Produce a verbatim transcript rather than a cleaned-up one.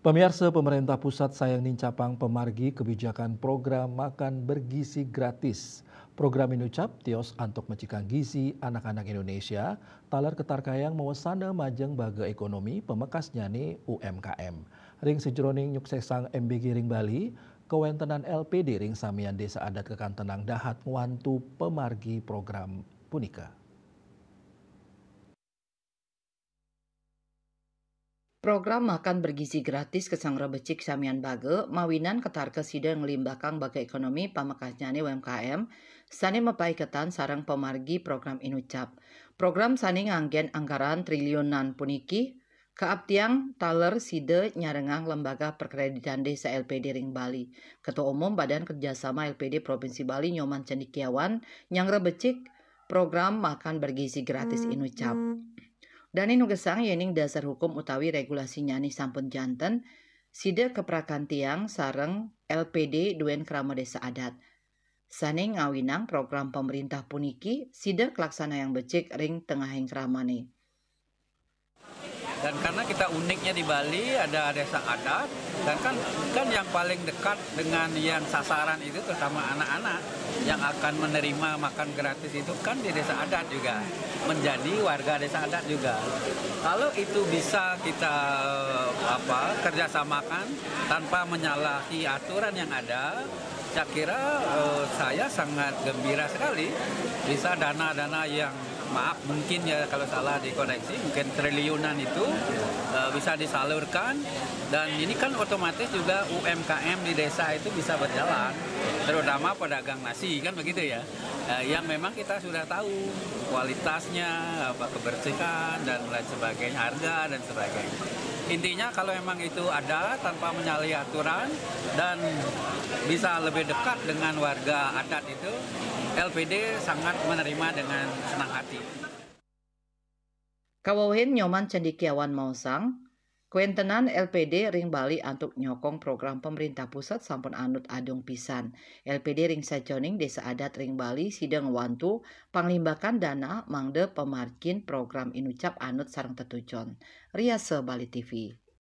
Pamiarsa, pemerintah pusat sayang nincapang pamargi kebijakan program makan bergizi gratis. Program Inucap tios antuk mecikang gizi anak-anak Indonesia, taler ketarkayang mawasana majeng baga ekonomi pamekasnyane U M K M. Ring sajeroning nyuksesang M B G ring Bali, kawentenan L P D ring samian desa adat kakantenang dahat ngwantu pamargi program punika. Program makan bergizi gratis kasanggra becik samian baga, mawinan katarka sida nglimbakang baga ekonomi pamekasnyane U M K M, sane mapaiketan sareng pamargi program Inucap. Program sane nganggen anggaran triliunan puniki, kaaptiang taler sida nyarengang Lembaga Perkreditan Desa L P D ring Bali. Ketua Umum Badan Kerjasama L P D Provinsi Bali Nyoman Cendekiawan nyanggra becik program makan bergizi gratis Inucap. Dane nugesang yening dasar hukum utawi regulasinyane sampun janten, sida kaprakantiang sareng L P D duen krama desa adat. Sane ngawinang program pamerintah puniki, sida kalaksanayang becik ring tengahing kramane. Dan karena kita uniknya di Bali, ada desa adat, dan kan, kan yang paling dekat dengan yang sasaran itu terutama anak-anak yang akan menerima makan gratis itu kan di desa adat juga, menjadi warga desa adat juga. Kalau itu bisa kita, apa, kerjasamakan tanpa menyalahi aturan yang ada, saya kira, eh, saya sangat gembira sekali bisa dana-dana yang, maaf, mungkin ya kalau salah dikoreksi, mungkin triliunan itu, eh, bisa disalurkan, dan ini kan otomatis juga U M K M di desa itu bisa berjalan, terutama pedagang nasi, kan begitu ya. Eh, yang memang kita sudah tahu kualitasnya, apa, kebersihan dan lain sebagainya, harga dan sebagainya. Intinya kalau memang itu ada tanpa menyalahi aturan dan bisa lebih dekat dengan warga adat itu, L P D sangat menerima dengan senang hati. Kawewehin Nyoman Cendekiawan maosang, kawentenan L P D ring Bali antuk nyokong program pemerintah pusat sampun anut adung pisan. L P D ring sajeroning desa adat ring Bali sida ngwantu panglimbakan dana mangda pamargin program Inucap anut sareng tetujon. Riasa Bali T V.